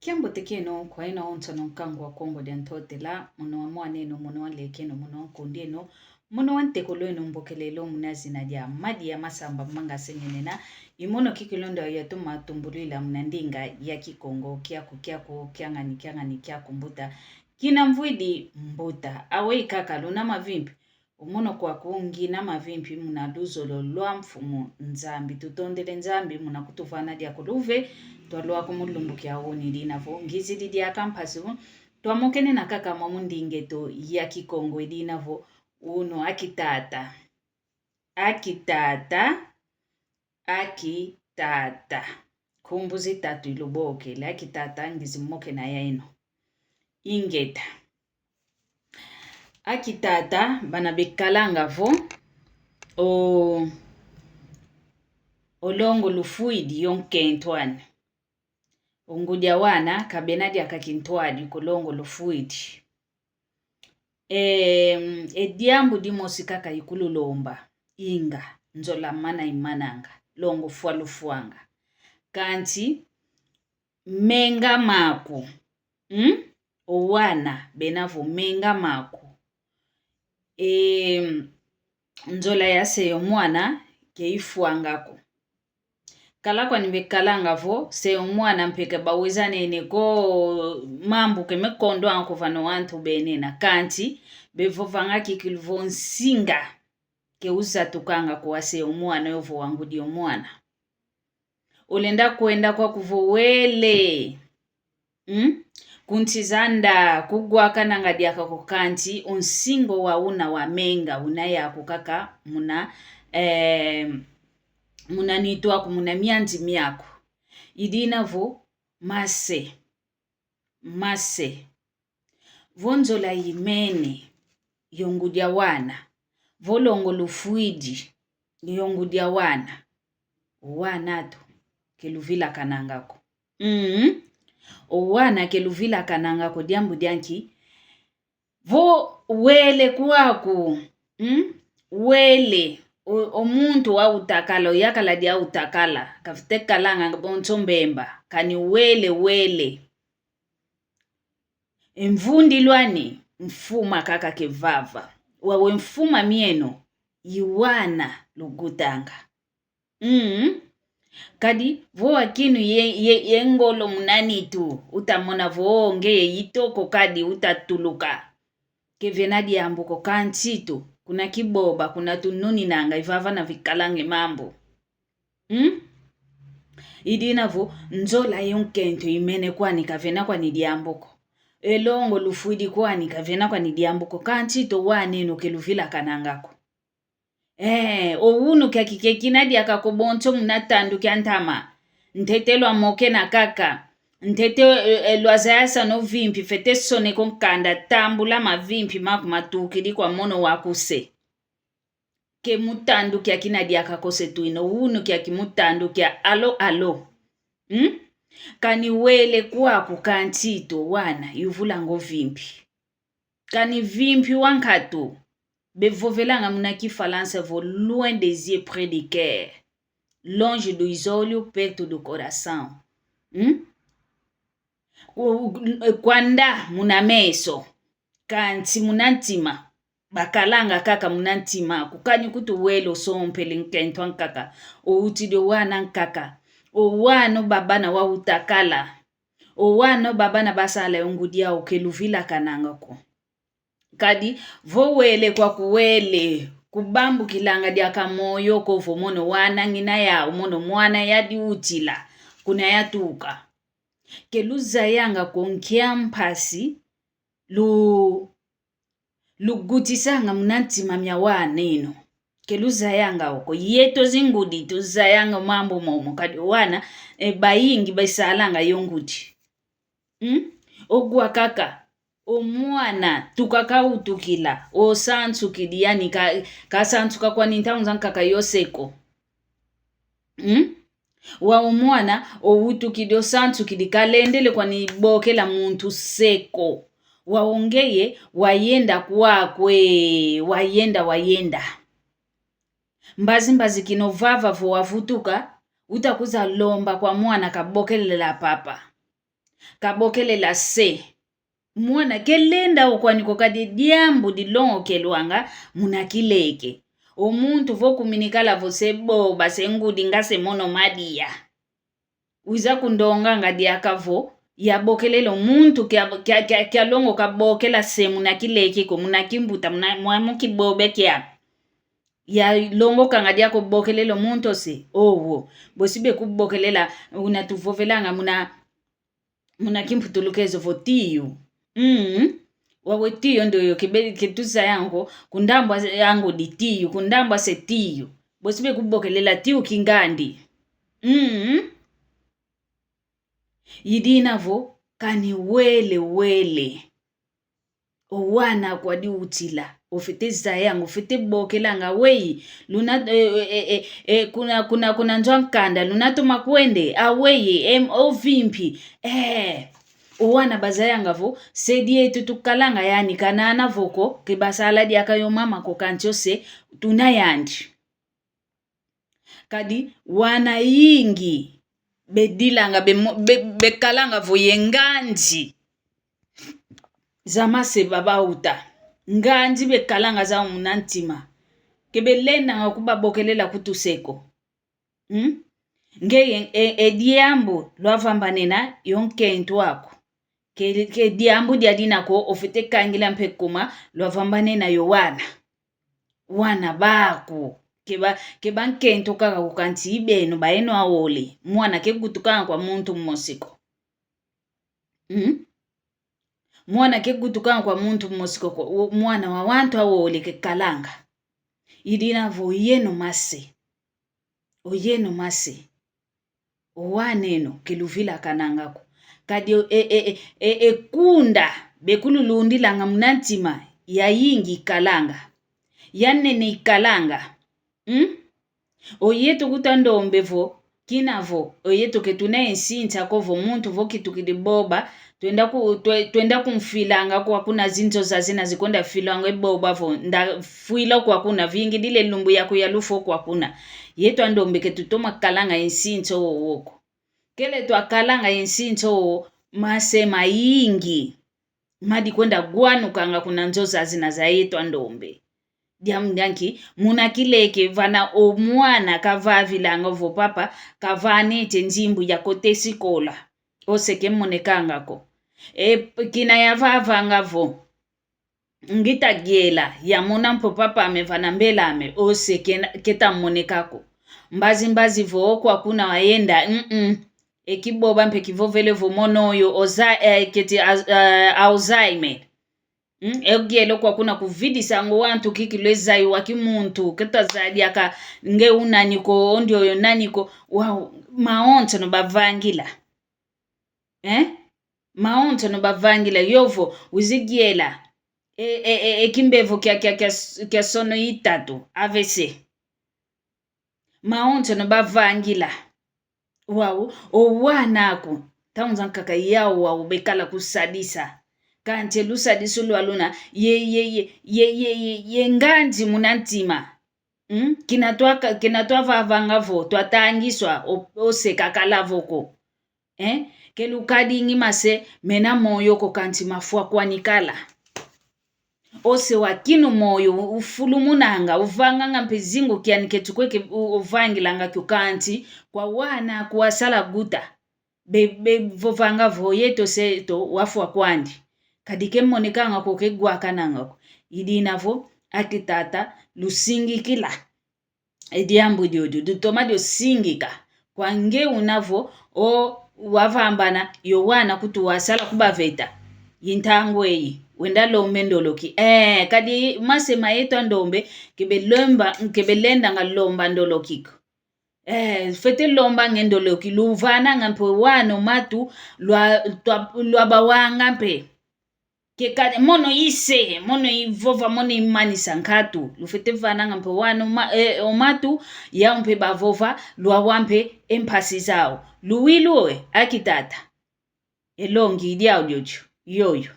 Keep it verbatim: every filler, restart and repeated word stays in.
Kiambote kieno kwa yeno onsono nkangu wa Kongo dia Ntotela, mono wa mwan'eno, mono wa nlek'eno, mono wa nkund'eno, mono wa ntekolo'eno, mbokelelo muna zina dia Madia Masamba Manga Sengenena, i mono kikilonda ya toma tumbulwila muna ndinga ya Kikongo, kiaku, kiaku, kiangani, kiangani, kiaku mbuta, kina mvwidi mbuta, aweyi kaka luna mavimpi, u mono kwaku ngina mavimpi muna luzolo lwa Mfumu Nzambi. Tutondele Nzambi muna kutuvana diaku luve, twalwaku mu lumbu kia uni dina vo, ngizidi diaka mpasi vo, twamokene na kaka mwa mu nding'eto ya Kikongo dina vo, unu aki tata. Aki tata, aki tata. Nkumbu zitatu ilubokele, aki tata ngizi mokena ya eno. Ingeta. Aki tata, bana bekalanga vo, o, o longo lufwidi yo nkento ani. O ngudi a wana, ka bena diaka kintwadi ko, longo lufwidi. E, e diambu dimosi kaka ikululomba, inga, nzola mana imananga, longo fwa lufwanga. Kansi, menga maku, mm? O wana, bena vo menga maku. E, nzola ya se yo mwana, ke ifwanga ko. Kala kwani bekalanga vo, se yo mwana mpe ke bawezanene ko, mambu ke mekondwanga ko vana wantu benena. Kansi, bevovanga kikilu vo nsinga, ke uzatukanga ko wa se yo mwana yo vo wa ngudi yo mwana. Olenda kwenda kwaku vo wele. Mm? Kunsi zanda, kugwakananga diaka ko kansi, o nsinga wa una wa menga, una yaku kaka, muna, eh, muna nitu aku, muna mianzi miaku. I dina vo, mase. Mase. Vo nzola imene, yo ngudi a wana. Vo longo lufwidi, yo ngudi a wana. O wana tu, ke luvilakananga ko. Mm. O wana ke luvilakananga ko diambu dia nki? Vo wele kwaku, mm? Wele, o, o muntu wa utakala, o yakala dia utakala, kafwete kalanga bonso mbemba, kani wele, wele. E mvundilu ani, mfuma kaka ke vava. Wawe mfuma mieno, i wana lugutanga. Mm. Kadi, vo wakinu ye, ye, ye ngolo muna nitu, utamona vo ngeye itoko kadi utatuluka. Ke vena diambu ko kansi tu, kuna kiboba, kuna tununinanga, i vava na vikalanga e mambu. Mm? I dina vo, nzola yo nkento imene kwani ka vena kwani diambu ko. E longo lufwidi kwani ka vena kwani diambu ko. Kansi tu o wana eno ke luvilakananga ko. Eh, o unu kiaki ke kina diaka ko bonso muna tandu kia ntama. Ntete lwamokena kaka. Ntete, eh, eh, lwazayasana o vimpi, fwete soneka o nkanda, tambula mavimpi maku matukidi kwa mono waku se. Ke mu tandu kia kina diaka ko se twina, unu kiaki mu tandu kia alo, alo. Hmm? Kani wele kwaku kansi tu o wana, yuvulanga o vimpi. Kani vimpi wa nkatu, bevovelanga muna Kifalansa vo loin des yeux, près du cœur. Longe dos olhos, perto do coração. Hmm? Ku-, ku-, kwanda muna meso, kansi muna ntima. Bakalanga kaka muna ntima aku, kani kutu wele osompele nkento ankaka, owutidi o wana ankaka, o wana o babana wa utakala, o wana o babana basala yo ngudi au ke luvilakananga ko. Kadi, vo wele kwaku wele, kubambukilanga diaka moyo ko vo mono wana ngina yau, mono mwana yadi utila, kuna yatuka. Ke luzayanga ko nkia mpasi lu-, lugutisanga muna ntima mia wana eno. Ke luzayanga o ko. Yeto zingudi tuzayanga mambu momo, kadi o wana, e, bayingi baisalanga yo ngudi. Hmm? Ogwa kaka, o mwana, tuka kautukila, osansukidi yani ka-, kasansuka kwani ntangu zankaka yose ko. Hmm? Wau mwana, owutukidi, osansukidi, kalendele kwani bokela muntu se ko. Wau ngeye, wayenda kwaku e, wayenda, wayenda. Mbazi mbazi kina ovava vo wavutuka, uta kuza lomba kwa mwana kabokelela papa. Kabokelela se. Mwana kelenda okwani ko kadi diambu dilongokelwanga muna kileke. O muntu vo kuminikala vo se boba, se ngudi nga se mono madia. Wiza kundonganga diaka vo, yabokelela o muntu kia, kia, kia, kialongoka bokela se muna kileke ko, muna kimbuta, muna, mwa, mu kibobe kia. Yalongokanga diaka o bokelela o muntu ose, owo. Bosi bekubokelela, una tuvovelanga muna, muna kimputulukezo vo tiyu. Mm. Wawe tiyu ndoyo kebe-, ketuzayanga ko, kundambwa se angu di tiyu, kundambwa se tiyu. Bosi bekubokelela tiyu kingandi. Mm. Idina vo, kani wele wele. O wana aku adi utila, ofete zayanga, ofete bokelanga, aweyi, luna, eh, eh, eh, eh, kuna, kuna, kuna nzo a nkanda, luna toma kwende, aweyi, em, ovimpi, eh. O wana bazayanga vo, se dieto tukalanga yani kanana vo ko, ke basala diaka yo mama ko kanti ose, tuna yandi. Kadi wana yingi bedilanga, bemo-, be-, bekalanga vo ye nganzi za mase baba uta. Nganzi bekalanga zau muna ntima. Ke belendanga kubabokelela kutu se ko. Hmm? Ngeye, e, e diambu lwavambanena yo nkento aku. Ke, ke diambu diadina ko ofete kangila mpe kuma lwavambanena yo wana. Wana baku. Ke ba, ke bankento kaka ko kanti i beno, bayeno awole. Mwana ke gutukanga kwa muntu mmosi ko. Hmm? Mwana ke gutukanga kwa muntu mmosi ko, ko, o, mwana wa wantu awole kekalanga. Idina vo yeno mase. Oyeno mase. O waneno, ke luvilakananga ko. Kadi o, e, e, e, e, e kunda, bekululundilanga muna ntima, yayingi ikalanga. Yanene ikalanga. Hmm? Oyeto kutwa ndombe vo, kina vo, oyeto ketuna e nsinsa ko vo muntu vo kitukidi boba, twenda ku-, twe-, twenda kumfilanga kwa kuna zinzo zazina zikwenda filwanga e boba vo, ndafwila kwa kuna, vingidile lumbu yaku ya lufwa kwa kuna. Yeto andombe ketutoma kalanga e nsinsa owo ko. Kele twakalanga e nsinsa owo, mase mayingi madi kwenda gwanukanga kuna nzo zazina za yeto andombe. Diambu dia nki, muna kileke vana o mwana kavavilanga vo papa, kavana ete nzimbu ya kota e sikola. Ose ke monekanga ko. E, kina yavavanga vo. Ngita giela, yamona mpe papa ame vana mbela ame, ose kena-, keta moneka ko. Mbazi mbazi vo kwa kuna wayenda, mm-mm. E kiboba mpe kivovele vo mono oyo, oza-, eh, keti az-, eh, Alzheimer. Mm, e gielo kwa kuna kuvidisanga o wantu kikilu e zaiwa kimuntu, keta zaya diaka nge unani ko, ondi oyo nani ko, wau, mawonsono bavangila. Eh? Mawonsono bavangila, yovo, wizi giela. E, e, e, e kimbevo kia, kia, kia, kia sono itatu, A V C. Mawonsono bavangila. Wau, o wana aku, ntangu zankaka yau wau bekala kusadisa. Kanti e lusadisu lwa luna, ye, ye, ye nganzi muna ntima. Mm? Kina twa ka-, kina twavavanga vo, twatangiswa, o, ose kakala vo ko. Eh? Ke lukadingi mase, mena moyo ko kanti mafwa kwani kala. Ose wa kinu moyo, u-, ufulumunanga, uvanganga mpe zingu kiani ketu kwe ke u-, uvangilanga kio kanti, kwa wana aku wasala guta. Be, bevovanga vo yeto se eto wafwa kwandi. Kadi ke monekanga ko ke gwakananga ko. Idina vo, aki tata, lusingikila. E diambu diodio, dutoma dio singika. Kwa nge una vo, o wavambana, yo wana kutu wasala kubaveta. Yi ntangu eyi, wenda lombe ndoloki. Eh, kadi mase ma yeto andombe, ke belomba, ke belendanga lomba ndoloki ko. Eh, fwete lombanga e ndoloki, luvananga mpe wana o matu, lwa, twa, lwabawanga mpe. Keka, mono ise, mono ivova, mono imanisa nkatu. Lufwete vananga mpe wana o ma-, eh, o matu, yau mpe bavova, lwawa mpe e mpasi zau. Luwilu e, aki tata. E longi diau diodio, yoyo.